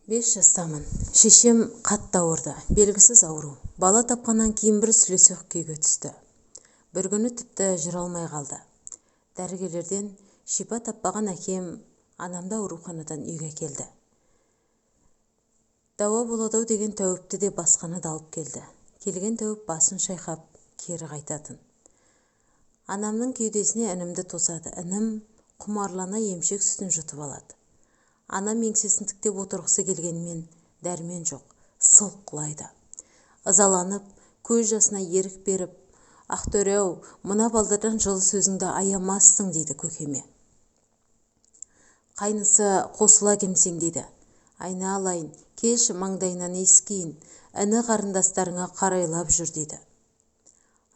5 жастамын. Шешем қатты ауырды. Белгісіз ауру. Бала тапқаннан кейін бір сүлесоқ күйге түсті. Бір күні тіпті жүре алмай қалды. Дәрігерлерден шипа таппаған әкем анамды ауруханадан үйге әкелді. Дауа болады-ау деген тәуіпті де басқаны да алып келді. Келген тәуіп басын шайқап, кері қайтатын. Анамның кеудесіне інімді тосады. Інім құмарлана емшек сүтін жұтып алады. Анам еңсесін тіктеп отырғысы келгенмен дәрмен жоқ, сылқ құлайды. Ызаланып, көз жасына ерік беріп, «Ақтөре-ау, мына балдардан жылы сөзіңді аямассың», дейді көкеме. Қайнысы қосыла кемсең дейді. «Айналайын, келші маңдайынан иіскейін, іні қарындастарыңа қарайлап жүр», дейді.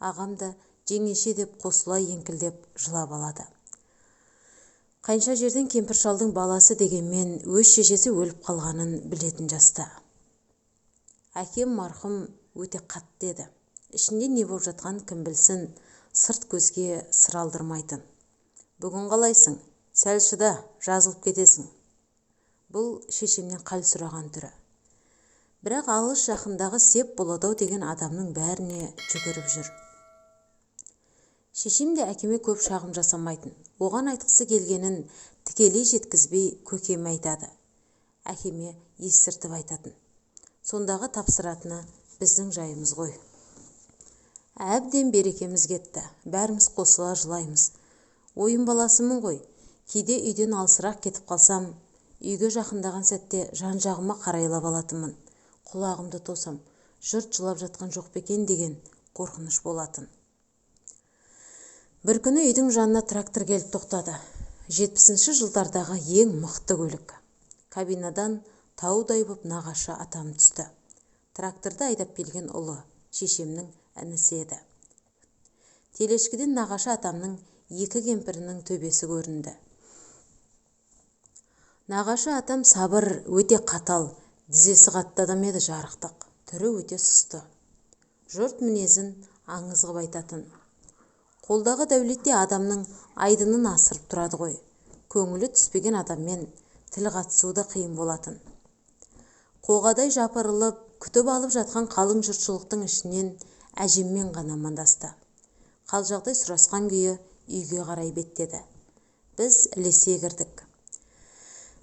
Ағам да жеңеше деп қосыла еңкілдеп жылап алады. Қанша жерден кемпір шалдың баласы дегенмен өз шешесі өліп қалғанын білетін жаста. Әкем марқұм өте қатты еді. Ішінде не болып жатқанын кім білсін, сырт көзге сыр алдырмайтын. «Бүгін қалайсың? Сәл шыда, жазылып кетесің». Бұл шешемнен қал сұраған түрі. Бірақ алыс жақындағы сеп болады-ау деген адамның бәріне жүгіріп жүр. Шешем де әкеме көп шағым жасамайтын. Оған айтқысы келгенін тікелей жеткізбей көкеме айтады. Әкеме естіртіп айтатын. Сондағы тапсыратыны біздің жайымыз ғой. Әбден берекеміз кетті. Бәріміз қосыла жылаймыз. Ойын баласымын ғой. Кейде үйден алысырақ кетіп қалсам, үйге жақындаған сәтте жан-жағыма қарайлап алатынмын. Құлағымды тосам, жұрт жылап жатқан жоқ па екен деген қорқыныш болатын. Бір күні үйдің жанына трактор келіп тоқтады. 70-ші жылдардағы ең мықты көлік. Кабинадан таудай боп нағашы атам түсті. Тракторды айдап келген ұлы, шешемнің інісі еді. Телешкіден нағашы атамның екі кемпірінің төбесі көрінді. Нағашы атам сабыр, өте қатал, тізесі қатты адам еді жарықтық. Түрі өте сұсты. Жұрт мінезін аңыз қып айтатын. Қолдағы дәулетте адамның айдынын асырып тұрады ғой. Көңілі түспеген адаммен тіл қатысу да қиын болатын. Қоғадай жапырылып, күтіп алып жатқан қалың жұртшылықтың ішінен әжеммен ғана амандасты. Қал жағдай сұрасқан күйі үйге қарай беттеді. Біз ілесе кірдік.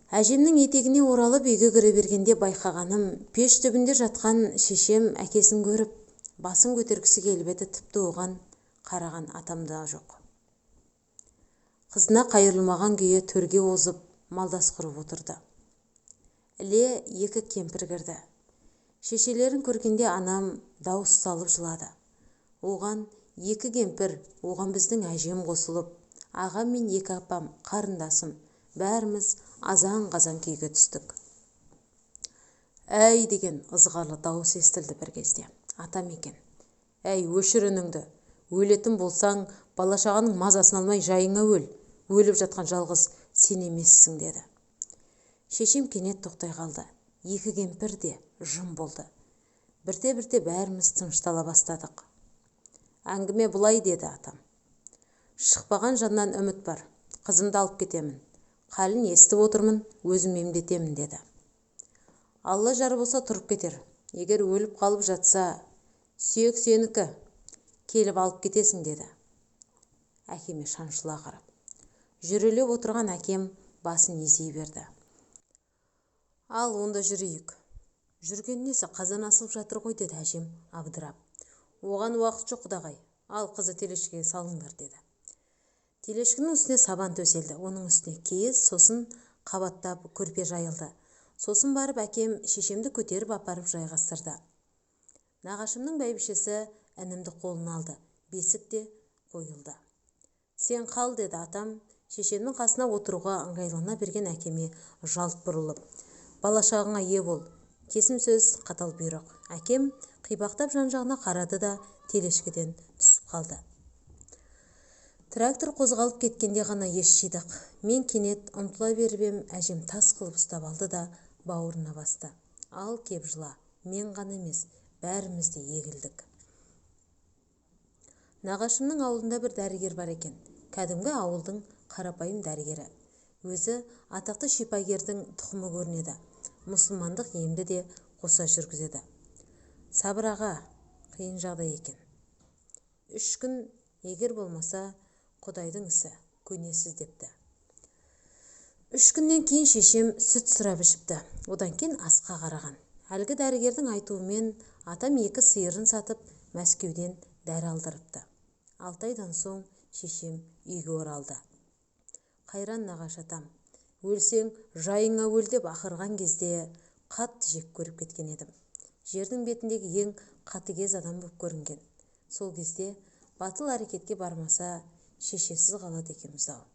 Әжемнің етегіне оралып үйге кіре бергенде байқағаным, пеш түбінде жатқан шешем әкесін көріп, басын көтергісі келіп еді, тіпті оған қараған атам да жоқ. Қызына қайырылмаған күйі төрге озып, малдас құрып отырды. Іле екі кемпір кірді. Шешелерін көргенде анам дауыс салып жылады. Оған екі кемпір, оған біздің әжем қосылып, ағам мен екі апам, қарындасым, бәріміз азан-қазан күйге түстік. «Әй!» деген ызғарлы дауыс естілді бір кезде. Атам екен. «Әй, өшір үніңді! Өлетін болсаң, бала-шағаның мазасын алмай жайыңа өл. Өліп жатқан жалғыз сен емессің», деді. Шешем кенет тоқтай қалды. Екі кемпір де жым болды. Бірте-бірте бәріміз тыныштала бастадық. «Әңгіме бұлай», деді атам. «Шықпаған жаннан үміт бар. Қызымды алып кетемін. Қалін естіп отырмын, өзім емдетемін», деді. «Алла жар болса тұрып кетер. Егер өліп қалып жатса, сүйек сенікі. Келіп алып кетесің», деді. Әкеме шаншыла қарап. Жүрелеп отырған әкем басын изей берді. «Ал, онда жүрейік». «Жүрген несі, қазан асылып жатыр ғой», деді әжем абдырап. «Оған уақыт жоқ, құдағай. Ал, қызы телешкіге салыңдар», деді. Телешкінің үстіне сабан төселді, оның үстіне киіз, сосын қабаттап көрпе жайылды. Сосын барып әкем шешемді көтеріп апарып жайғастырды. Нағашымның бәйбішесі інімді қолына алды, бесік те қойылды. «Сен қал», деді атам, шешемнің қасына отыруға ыңғайлана берген әкеме жалт бұрылып. «Бала-шағаңа ие бол». Кесім сөз, қатал бұйрық. Әкем қипақтап жан-жағына қарады да телешкіден түсіп қалды. Трактор қозғалып кеткенде ғана ес жидық. Мен кенет ұмтыла беріп ем, әжем тас қылып ұстап алды да бауырына басты. Ал кеп жыла, мен ғана емес, бәріміз де егілдік. Нағашымның ауылында бір дәрігер бар екен. Кәдімгі ауылдың қарапайым дәрігері. Өзі атақты шипагердің тұқымы көрінеді. Мұсылмандық емді де қоса жүргізеді. Сабыр аға, қиын жағдай екен. 3 күн егер болмаса, құдайдың ісі, көнесіз депті. 3 күннен кейін шешем сүт сұрап ішіпті. Одан кейін асқа қараған. Әлгі дәрігердің айтуымен атам екі сиырын сатып, Мәскеуден дәрі алдырыпты. 6 айдан соң шешем үйге оралды. Қайран нағашы атам, өлсең, жайыңа өл деп ақырған кезде қатты жек көріп кеткен едім. Жердің бетіндегі ең қатыгез адам боп көрінген. Сол кезде батыл әрекетке бармаса, шешесіз қалады екенбіз-ау.